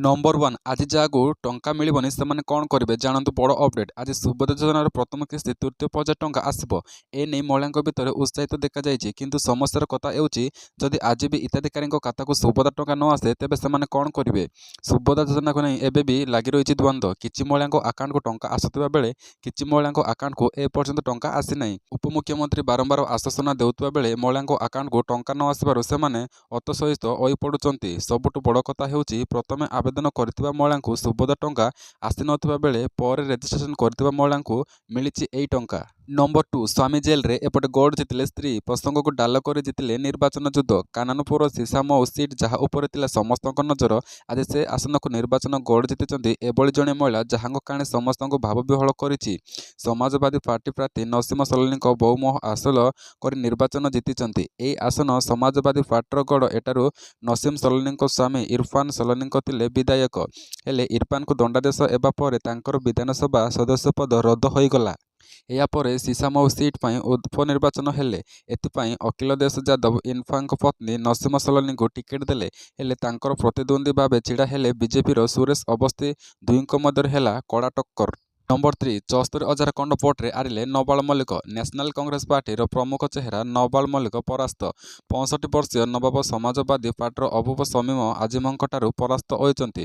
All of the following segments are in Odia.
ନମ୍ବର 1, ଆଜି ଯାହାକୁ ଟଙ୍କା ମିଳିବନି, ସେମାନେ କ'ଣ କରିବେ, ଜାଣନ୍ତୁ ବଡ଼ ଅପଡେଟ୍। ଆଜି ସୁଭଦ୍ରା ଯୋଜନାର ପ୍ରଥମ କିସ୍ତି ତୃତୀୟ ପର୍ଯ୍ୟାୟ ଟଙ୍କା ଆସିବ। ଏ ନେଇ ମହିଳାଙ୍କ ଭିତରେ ଉତ୍ସାହିତ ଦେଖାଯାଇଛି। କିନ୍ତୁ ସମସ୍ୟାର କଥା ହେଉଛି, ଯଦି ଆଜି ବି ହିତାଧିକାରୀଙ୍କ ଖାତାକୁ ସୁଭଦ୍ରା ଟଙ୍କା ନ ଆସେ, ତେବେ ସେମାନେ କ'ଣ କରିବେ? ସୁଭଦ୍ରା ଯୋଜନାକୁ ନେଇ ଏବେ ବି ଲାଗି ରହିଛି ଦ୍ୱନ୍ଦ୍ୱ। କିଛି ମହିଳାଙ୍କ ଆକାଉଣ୍ଟକୁ ଟଙ୍କା ଆସୁଥିବା ବେଳେ କିଛି ମହିଳାଙ୍କ ଆକାଉଣ୍ଟକୁ ଏପର୍ଯ୍ୟନ୍ତ ଟଙ୍କା ଆସିନାହିଁ। ଉପମୁଖ୍ୟମନ୍ତ୍ରୀ ବାରମ୍ବାର ଆଶ୍ୱାସନା ଦେଉଥିବା ବେଳେ ମହିଳାଙ୍କ ଆକାଉଣ୍ଟକୁ ଟଙ୍କା ନ ଆସିବାରୁ ସେମାନେ ହତୋତ୍ସାହିତ ହୋଇପଡ଼ୁଛନ୍ତି। ସବୁଠୁ ବଡ଼ କଥା ହେଉଛି, ପ୍ରଥମେ ଆବେଦନ କରିଥିବା ମହିଳାଙ୍କୁ ସୁଭଦ୍ରା ଟଙ୍କା ଆସିନଥିବା ବେଳେ ପରେ ରେଜିଷ୍ଟ୍ରେସନ କରିଥିବା ମହିଳାଙ୍କୁ ମିଳିଛି ଏହି ଟଙ୍କା। ନମ୍ବର 2, ସ୍ୱାମୀ ଜେଲରେ, ଏପଟେ ଗଡ଼ ଜିତିଲେ ସ୍ତ୍ରୀ। ପ୍ରସଙ୍ଗକୁ ଢାଲ କରି ଜିତିଲେ ନିର୍ବାଚନ ଯୁଦ୍ଧ। କାନପୁରର ସିସାମଉ ସିଟ୍, ଯାହା ଉପରେ ଥିଲା ସମସ୍ତଙ୍କ ନଜର, ଆଜି ସେ ଆସନକୁ ନିର୍ବାଚନ ଗଡ଼ ଜିତିଛନ୍ତି ଏଭଳି ଜଣେ ମହିଳା, ଯାହାଙ୍କ କାହାଣୀ ସମସ୍ତଙ୍କୁ ଭାବବିହ୍ୱଳ କରିଛି। ସମାଜବାଦୀ ପାର୍ଟି ପ୍ରାର୍ଥୀ ନସୀମ ସଲନୀଙ୍କ ବହୁମତ ହାସଲ କରି ନିର୍ବାଚନ ଜିତିଛନ୍ତି। ଏହି ଆସନ ସମାଜବାଦୀ ପାର୍ଟିର ଗଡ଼। ଏଠାରୁ ନସୀମ ସଲନୀଙ୍କ ସ୍ୱାମୀ ଇରଫାନ ସଲନୀଙ୍କ ଥିଲେ ବିଧାୟକ। ହେଲେ ଇରଫାନଙ୍କୁ ଦଣ୍ଡାଦେଶ ହେବା ପରେ ତାଙ୍କର ବିଧାନସଭା ସଦସ୍ୟ ପଦ ରଦ୍ଦ ହୋଇଗଲା। ଏହାପରେ ସିସାମଉ ସିଟ୍ ପାଇଁ ଉପନିର୍ବାଚନ ହେଲେ। ଏଥିପାଇଁ ଅଖିଳେଶ ଯାଦବ ଇରଫାନଙ୍କ ପତ୍ନୀ ନସୀମ ସଲନୀଙ୍କୁ ଟିକେଟ୍ ଦେଲେ। ହେଲେ ତାଙ୍କର ପ୍ରତିଦ୍ୱନ୍ଦ୍ୱୀ ଭାବେ ଛିଡ଼ା ହେଲେ ବିଜେପିର ସୁରେଶ ଅବସ୍ତି। ଦୁହିଁଙ୍କ ମଧ୍ୟରେ ହେଲା କଡ଼ା ଟକ୍କର। ନମ୍ବର 3, 74,000 ଖଣ୍ଡ ଭୋଟରେ ହାରିଲେ ନବାବ ମଲ୍ଲିକ। ନ୍ୟାସନାଲ କଂଗ୍ରେସ ପାର୍ଟିର ପ୍ରମୁଖ ଚେହେରା ନବାବ ମଲ୍ଲିକ ପରାସ୍ତ। 65 ବର୍ଷୀୟ ନବାବ ସମାଜବାଦୀ ପାର୍ଟିର ଅବୁ ଶମୀମ ଆଜମିଙ୍କଠାରୁ ପରାସ୍ତ ହୋଇଛନ୍ତି।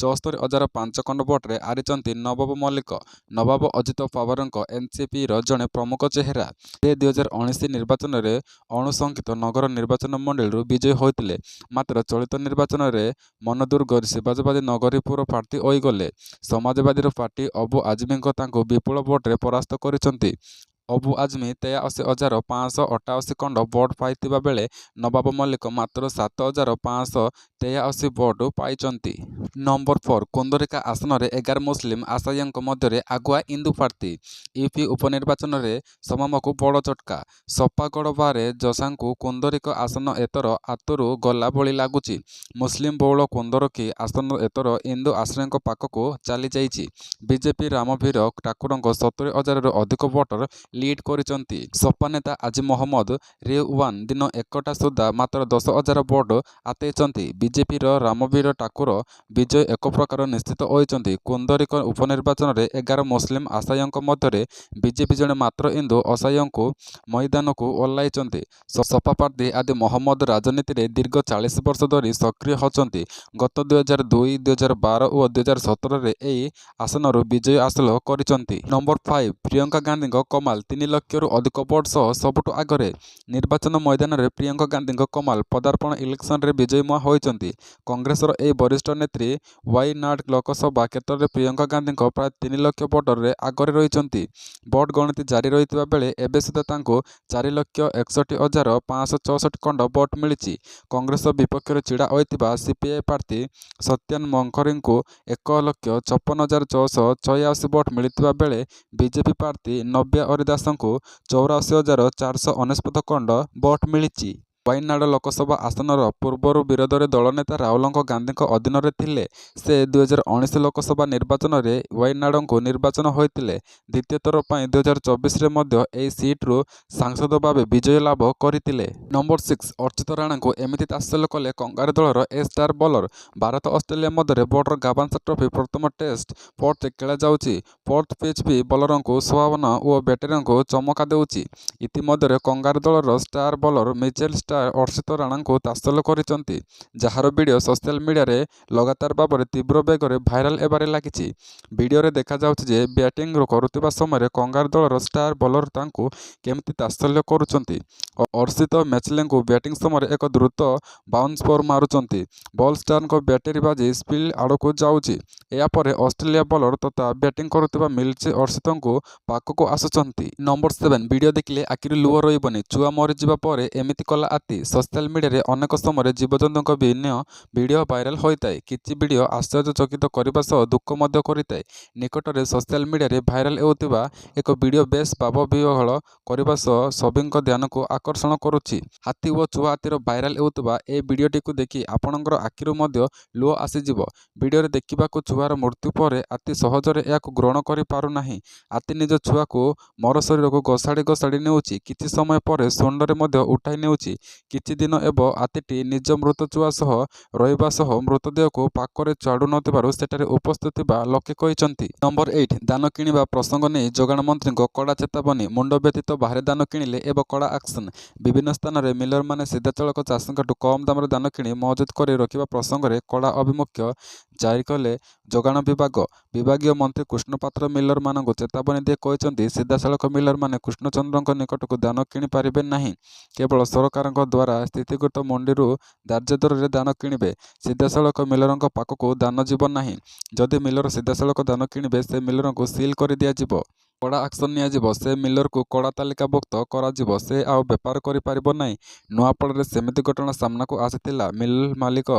74,005 ଖଣ୍ଡ ଭୋଟରେ ହାରିଛନ୍ତି ନବାବ ମଲ୍ଲିକ। ନବାବ ଅଜିତ ପାୱାରଙ୍କ ଏନସିପିର ଜଣେ ପ୍ରମୁଖ ଚେହେରା। ସେ 2019 ନିର୍ବାଚନରେ ଅଣସଂରକ୍ଷିତ ନଗର ନିର୍ବାଚନ ମଣ୍ଡଳୀରୁ ବିଜୟୀ ହୋଇଥିଲେ। ମାତ୍ର ଚଳିତ ନିର୍ବାଚନରେ ମନଦୁର୍ଗ ଶିବାଜୀ ନଗରରୁ ପ୍ରାର୍ଥୀ ହୋଇଗଲେ। ସମାଜବାଦୀର ପାର୍ଟି ଅବୁ ଆଜମିଙ୍କ ତାଙ୍କୁ ବିପୁଳ ଭୋଟରେ ପରାସ୍ତ କରିଛନ୍ତି। ଅବୁ ଆଜମି 83,588 ଖଣ୍ଡ ଭୋଟ ପାଇଥିବା ବେଳେ ନବାବ ମଲ୍ଲିକ ମାତ୍ର 7583 ଭୋଟ ପାଇଛନ୍ତି। ନମ୍ବର 4, କୁନ୍ଦରିକା ଆସନରେ 11 ମୁସଲିମ ଆଶାୟୀଙ୍କ ମଧ୍ୟରେ ଆଗୁଆ ହିନ୍ଦୁ ପ୍ରାର୍ଥୀ। ୟୁପି ଉପନିର୍ବାଚନରେ ସମାକୁ ବଡ଼ ଝଟକା। ସପା ଗଡ଼ ଭାବେ ଜଣାଶୁଣା କୁନ୍ଦରିକ ଆସନ ଏଥର ହାତରୁ ଗଲା ଭଳି ଲାଗୁଛି। ମୁସଲିମ ବହୁଳ କୁନ୍ଦରକି ଆସନ ଏଥର ହିନ୍ଦୁ ଆଶାୟୀଙ୍କ ପାଖକୁ ଚାଲିଯାଇଛି। ବିଜେପି ରାମବୀର ଠାକୁରଙ୍କ 70,000ରୁ ଅଧିକ ଭୋଟର ଲିଡ୍ କରିଛନ୍ତି। ସପା ନେତା ହାଜି ମହମ୍ମଦ ରିଜୱାନ ଦିନ 1ଟା ସୁଦ୍ଧା ମାତ୍ର 10,000 ଭୋଟ ହାତେଇଛନ୍ତି। ବିଜେପିର ରାମବୀର ଠାକୁର ବିଜୟ ଏକପ୍ରକାର ନିଶ୍ଚିତ ହୋଇଛନ୍ତି। କୁନ୍ଦରିକ ଉପନିର୍ବାଚନରେ 11 ମୁସଲିମ ଆଶାୟୀଙ୍କ ମଧ୍ୟରେ ବିଜେପି ଜଣେ ମାତ୍ର ହିନ୍ଦୁ ଆଶାୟୀଙ୍କୁ ମଇଦାନକୁ ଓହ୍ଲାଇଛନ୍ତି। ସପା ପ୍ରାର୍ଥୀ ହାଜି ମହମ୍ମଦ ରାଜନୀତିରେ ଦୀର୍ଘ 40 ବର୍ଷ ଧରି ସକ୍ରିୟ ଅଛନ୍ତି। ଗତ 2002, 2012 ଓ 2017ରେ ଏହି ଆସନରୁ ବିଜୟ ହାସଲ କରିଛନ୍ତି। ନମ୍ବର 5, ପ୍ରିୟଙ୍କା ଗାନ୍ଧୀଙ୍କ କମାଲ, 3 ଲକ୍ଷରୁ ଅଧିକ ଭୋଟ ସହ ସବୁଠୁ ଆଗରେ। ନିର୍ବାଚନ ମଇଦାନରେ ପ୍ରିୟଙ୍କା ଗାନ୍ଧୀଙ୍କ କମାଲ। ପଦାର୍ପଣ ଇଲେକ୍ସନରେ ବିଜୟୀ ହୋଇଛନ୍ତି କଂଗ୍ରେସର ଏହି ବରିଷ୍ଠ ନେତ୍ରୀ। ୱାଇନାଡ ଲୋକସଭା କ୍ଷେତ୍ରରେ ପ୍ରିୟଙ୍କା ଗାନ୍ଧୀଙ୍କ ପ୍ରାୟ 3 ଲକ୍ଷ ଭୋଟରେ ଆଗରେ ରହିଛନ୍ତି। ଭୋଟ ଗଣତି ଜାରି ରହିଥିବା ବେଳେ ଏବେ ସୁଦ୍ଧା ତାଙ୍କୁ 4,61,564 ଖଣ୍ଡ ଭୋଟ ମିଳିଛି। କଂଗ୍ରେସ ବିପକ୍ଷରେ ଛିଡ଼ା ହୋଇଥିବା ସିପିଆଇ ପ୍ରାର୍ଥୀ ସତ୍ୟନ ମଙ୍କରୀଙ୍କୁ 1,56,686 ଭୋଟ ମିଳିଥିବା ବେଳେ ବିଜେପି ପ୍ରାର୍ଥୀ ନବ୍ୟା ହରିଦାସଙ୍କୁ 84,499 ଖଣ୍ଡ ଭୋଟ ମିଳିଛି। ୱାଇନାଡ ଲୋକସଭା ଆସନର ପୂର୍ବରୁ ବିରୋଧୀ ଦଳ ନେତା ରାହୁଲ ଗାନ୍ଧୀଙ୍କ ଅଧୀନରେ ଥିଲେ। ସେ 2019 ଲୋକସଭା ନିର୍ବାଚନରେ ୱାଇନାଡରୁ ନିର୍ବାଚନ ହୋଇଥିଲେ। ଦ୍ୱିତୀୟ ଥର ପାଇଁ 2024ରେ ମଧ୍ୟ ଏହି ସିଟରୁ ସାଂସଦ ଭାବେ ବିଜୟ ଲାଭ କରିଥିଲେ। ନମ୍ବର 6, ହର୍ଷିତ ରାଣାଙ୍କୁ ଏମିତି ତାତ୍ସଲ୍ୟ କଲେ କଙ୍ଗାରୁ ଦଳର ଏ ଷ୍ଟାର ବୋଲର। ଭାରତ ଅଷ୍ଟ୍ରେଲିଆ ମଧ୍ୟରେ ବର୍ଡର ଗାଭାସ୍କର ଟ୍ରଫି ପ୍ରଥମ ଟେଷ୍ଟ ପର୍ଥରେ ଖେଳାଯାଉଛି। ପର୍ଥ ପିଚ୍ ବି ବୋଲରଙ୍କୁ ସୁହାଉନି ଓ ବ୍ୟାଟରଙ୍କୁ ଚମକା ଦେଉଛି। ଇତିମଧ୍ୟରେ କଙ୍ଗାରୁ ଦଳର star bowler Mitchell Starc Harshit ରାଣାଙ୍କୁ ତାତ୍ସଲ୍ୟ କରିଛନ୍ତି, ଯାହାର ଭିଡିଓ ସୋସିଆଲ ମିଡିଆରେ ଲଗାତାର ଭାବରେ ତୀବ୍ର ବେଗରେ ଭାଇରାଲ ହେବାରେ ଲାଗିଛି। ଭିଡିଓରେ ଦେଖାଯାଉଛି ଯେ, ବ୍ୟାଟିଂ କରୁଥିବା ସମୟରେ କଙ୍ଗାରୁ ଦଳର ଷ୍ଟାର ବୋଲର ତାଙ୍କୁ କେମିତି ତାତ୍ସଲ୍ୟ କରୁଛନ୍ତି। ହର୍ଷିତ ମିଚେଲଙ୍କୁ ବ୍ୟାଟିଂ ସମୟରେ ଏକ ଦ୍ରୁତ ବାଉନ୍ସର ମାରୁଛନ୍ତି। ବଲ୍ ଷ୍ଟାର୍କଙ୍କ ବ୍ୟାଟରେ ବାଜି ସ୍ପିନର ଆଡ଼କୁ ଯାଉଛି। ଏହାପରେ ଅଷ୍ଟ୍ରେଲିଆ ବୋଲର ତଥା ବ୍ୟାଟିଂ କରୁଥିବା ମିଚେଲ ହର୍ଷିତଙ୍କ ପାଖକୁ ଆସୁଛନ୍ତି। ନମ୍ବର 7, ଭିଡିଓ ଦେଖିଲେ ଆଖିରୁ ଲୁହ ରହିବନି। ଚୁଆ ମରିଯିବା ପରେ ଏମିତି କଲା ହାତୀ। ସୋସିଆଲ ମିଡିଆରେ ଅନେକ ସମୟରେ ଜୀବଜନ୍ତୁଙ୍କ ଭିନ୍ନ ଭିଡିଓ ଭାଇରାଲ ହୋଇଥାଏ। କିଛି ଭିଡିଓ ଆଶ୍ଚର୍ଯ୍ୟଚକିତ କରିବା ସହ ଦୁଃଖ ମଧ୍ୟ କରିଥାଏ। ନିକଟରେ ସୋସିଆଲ ମିଡିଆରେ ଭାଇରାଲ ହେଉଥିବା ଏକ ଭିଡିଓ ବେଶ୍ ଭାବବିହ୍ୱଳ କରିବା ସହ ସଭିଙ୍କ ଧ୍ୟାନକୁ ଆକର୍ଷଣ କରୁଛି। ହାତୀ ଓ ଚୁଆ ହାତୀର ଭାଇରାଲ ହେଉଥିବା ଏହି ଭିଡିଓଟିକୁ ଦେଖି ଆପଣଙ୍କର ଆଖିରୁ ମଧ୍ୟ ଲୁହ ଆସିଯିବ। ଭିଡିଓରେ ଦେଖିବାକୁ ଚୁଆ ଛୁଆର ମୃତ୍ୟୁ ପରେ ଆତି ସହଜରେ ଏହାକୁ ଗ୍ରହଣ କରିପାରୁନାହିଁ। ଆତି ନିଜ ଛୁଆକୁ ମରଶରୀରକୁ ଘୋଷାଡ଼ି ଘୋଷାଡ଼ି ନେଉଛି। କିଛି ସମୟ ପରେ ଶୁଣ୍ଢରେ ମଧ୍ୟ ଉଠାଇ ନେଉଛି। କିଛି ଦିନ ହେବ ହାତୀଟି ନିଜ ମୃତ ଛୁଆ ସହ ରହିବା ସହ ମୃତଦେହକୁ ପାଖରେ ଛାଡ଼ୁନଥିବାର ସେଠାରେ ଉପସ୍ଥିତ ଥିବା ଲୋକେ କହିଛନ୍ତି। ନମ୍ବର 8, ଧାନ କିଣିବା ପ୍ରସଙ୍ଗ ନେଇ ଯୋଗାଣ ମନ୍ତ୍ରୀଙ୍କ କଡ଼ା ଚେତାବନୀ। ମୁଣ୍ଡ ବ୍ୟତୀତ ବାହାରେ ଧାନ କିଣିଲେ ହେବ କଡ଼ା ଆକ୍ସନ। ବିଭିନ୍ନ ସ୍ଥାନରେ ମିଲରମାନେ ସିଧାସଳଖ ଚାଷୀଙ୍କଠୁ କମ୍ ଦାମରେ ଧାନ କିଣି ମହଜୁଦ କରି ରଖିବା ପ୍ରସଙ୍ଗରେ କଡ଼ା ଆଭିମୁଖ୍ୟ ଜାରି କଲେ ଯୋଗାଣ ବିଭାଗ। ବିଭାଗୀୟ ମନ୍ତ୍ରୀ କୃଷ୍ଣ ପାତ୍ର ମିଲରମାନଙ୍କୁ ଚେତାବନୀ ଦେଇ କହିଛନ୍ତି, ସିଧାସଳଖ ମିଲରମାନେ କୃଷ୍ଣଚନ୍ଦ୍ରଙ୍କ ନିକଟରୁ ଧାନ କିଣିପାରିବେ ନାହିଁ। କେବଳ ସରକାରଙ୍କ ଦ୍ୱାରା ସ୍ଥିରୀକୃତ ମଣ୍ଡିରୁ ଧାର୍ଯ୍ୟ ଦରରେ ଧାନ କିଣିବେ। ସିଧାସଳଖ ମିଲରଙ୍କ ପାଖକୁ ଧାନ ଯିବ ନାହିଁ। ଯଦି ମିଲର ସିଧାସଳଖ ଧାନ କିଣିବେ, ସେ ମିଲରଙ୍କୁ ସିଲ୍ କରିଦିଆଯିବ। କଡ଼ା ଆକ୍ସନ ନିଆଯିବ। ସେ ମିଲରକୁ କଳା ତାଲିକାଭୁକ୍ତ କରାଯିବ। ସେ ଆଉ ବେପାର କରିପାରିବ ନାହିଁ। ନୂଆପଡ଼ାରେ ସେମିତି ଘଟଣା ସାମ୍ନାକୁ ଆସିଥିଲା। ମିଲ୍ ମାଲିକ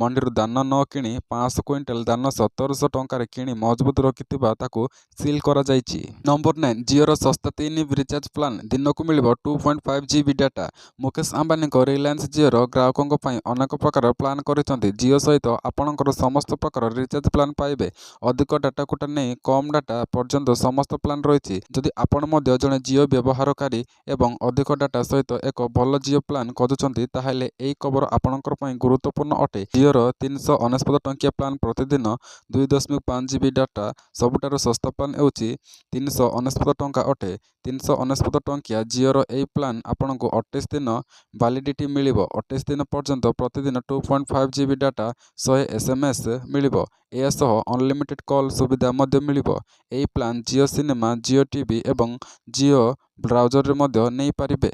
ମଣ୍ଡିରୁ ଧାନ ନ କିଣି 500 କୁଇଣ୍ଟାଲ ଧାନ 1700 ଟଙ୍କାରେ କିଣି ମହଜୁଦ ରଖିଥିବା ତାକୁ ସିଲ୍ କରାଯାଇଛି। ନମ୍ବର 9, ଜିଓର ଶସ୍ତା 3 ରିଚାର୍ଜ ପ୍ଲାନ୍, ଦିନକୁ ମିଳିବ 2.5 GB data. Mukesh ଅମ୍ବାନୀଙ୍କ ରିଲାଏନ୍ସ ଜିଓର ଗ୍ରାହକଙ୍କ ପାଇଁ ଅନେକ ପ୍ରକାର ପ୍ଲାନ୍ କରିଛନ୍ତି। ଜିଓ ସହିତ ଆପଣଙ୍କର ସମସ୍ତ ପ୍ରକାର ରିଚାର୍ଜ ପ୍ଲାନ୍ ପାଇବେ। ଅଧିକ ଡାଟାଠୁ ନେଇ କମ୍ ଡାଟା ପର୍ଯ୍ୟନ୍ତ ସମସ୍ତ ପ୍ଲାନ୍ ରହିଛି। ଯଦି ଆପଣ ମଧ୍ୟ ଜଣେ ଜିଓ ବ୍ୟବହାରକାରୀ ଏବଂ ଅଧିକ ଡାଟା ସହିତ ଏକ ଭଲ ଜିଓ ପ୍ଲାନ୍ ଖୋଜୁଛନ୍ତି, ତାହେଲେ ଏହି ଖବର ଆପଣଙ୍କ ପାଇଁ ଗୁରୁତ୍ୱପୂର୍ଣ୍ଣ ଅଟେ। ଜିଓର 399 ଟଙ୍କିଆ ପ୍ଲାନ୍ ପ୍ରତିଦିନ 2.5 ଜିବି ଡାଟା। ସବୁଠାରୁ ଶସ୍ତା ପ୍ଲାନ୍ ହେଉଛି 399 ଟଙ୍କା ଅଟେ। 399 ଟଙ୍କିଆ ଜିଓର ଏହି ପ୍ଲାନ୍ ଆପଣଙ୍କୁ 28 ଦିନ ଭାଲିଡିଟି ମିଳିବ। 28 ଦିନ ପର୍ଯ୍ୟନ୍ତ ପ୍ରତିଦିନ 2.5 GB data, 100 SMS ମିଳିବ। ଏହା ସହ ଅନଲିମିଟେଡ୍ କଲ୍ ସୁବିଧା ମଧ୍ୟ ମିଳିବ। ଏହି plan Jio cinema, Jio TV ଏବଂ ଜିଓ ବ୍ରାଉଜରରେ ମଧ୍ୟ ନେଇପାରିବେ।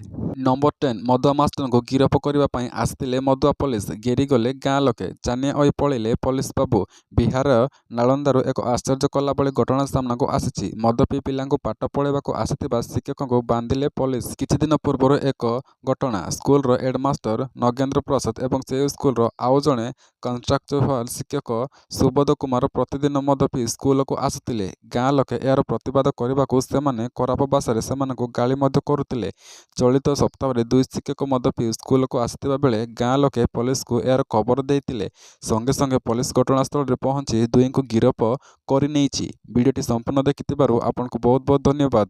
ନମ୍ବର 10, ମଦୁଆ ମାଷ୍ଟରଙ୍କୁ ଗିରଫ କରିବା ପାଇଁ ଆସିଥିଲେ ମଦୁଆ ପୋଲିସ, ଘେରିଗଲେ ଗାଁ ଲୋକେ, ଛାନିଆ ହୋଇ ପଳେଇଲେ ପୋଲିସ ବାବୁ। ବିହାର ନାଳନ୍ଦାରୁ ଏକ ଆଶ୍ଚର୍ଯ୍ୟ କଲା ଭଳି ଘଟଣା ସାମ୍ନାକୁ ଆସିଛି। ମଦ ପିଇ ପିଲାଙ୍କୁ ପାଠ ପଢ଼ାଇବାକୁ ଆସିଥିବା ଶିକ୍ଷକଙ୍କୁ ବାନ୍ଧିଲେ ପୋଲିସ। କିଛି ଦିନ ପୂର୍ବରୁ ଏକ ଘଟଣା। ସ୍କୁଲର ହେଡମାଷ୍ଟର ନଗେନ୍ଦ୍ର ପ୍ରସାଦ ଏବଂ ସେହି ସ୍କୁଲର ଆଉ ଜଣେ କଣ୍ଟ୍ରାକ୍ଚୁଆଲ ଶିକ୍ଷକ ସୁବୋଧ କୁମାର ପ୍ରତିଦିନ ମଦ ପିଇ ସ୍କୁଲକୁ ଆସୁଥିଲେ। ଗାଁ ଲୋକେ ଏହାର ପ୍ରତିବାଦ କରିବାକୁ ସେମାନେ ଖରାପ ଭାଷାରେ ସେମାନଙ୍କୁ ଗାଳି ମଧ୍ୟ କରୁଥିଲେ। ଚଳିତ ସପ୍ତାହରେ ଦୁଇ ଶିକ୍ଷକ ମଦ ପିଇ ସ୍କୁଲକୁ ଆସିଥିବା ବେଳେ ଗାଁ ଲୋକେ ପୋଲିସକୁ ଏହାର ଖବର ଦେଇଥିଲେ। ସଙ୍ଗେ ସଙ୍ଗେ ପୋଲିସ ଘଟଣାସ୍ଥଳରେ ପହଞ୍ଚି ଦୁହିଁଙ୍କୁ ଗିରଫ କରିନେଇଛି। ଭିଡ଼ିଓଟି ସମ୍ପୂର୍ଣ୍ଣ ଦେଖିଥିବାରୁ ଆପଣଙ୍କୁ ବହୁତ ବହୁତ ଧନ୍ୟବାଦ।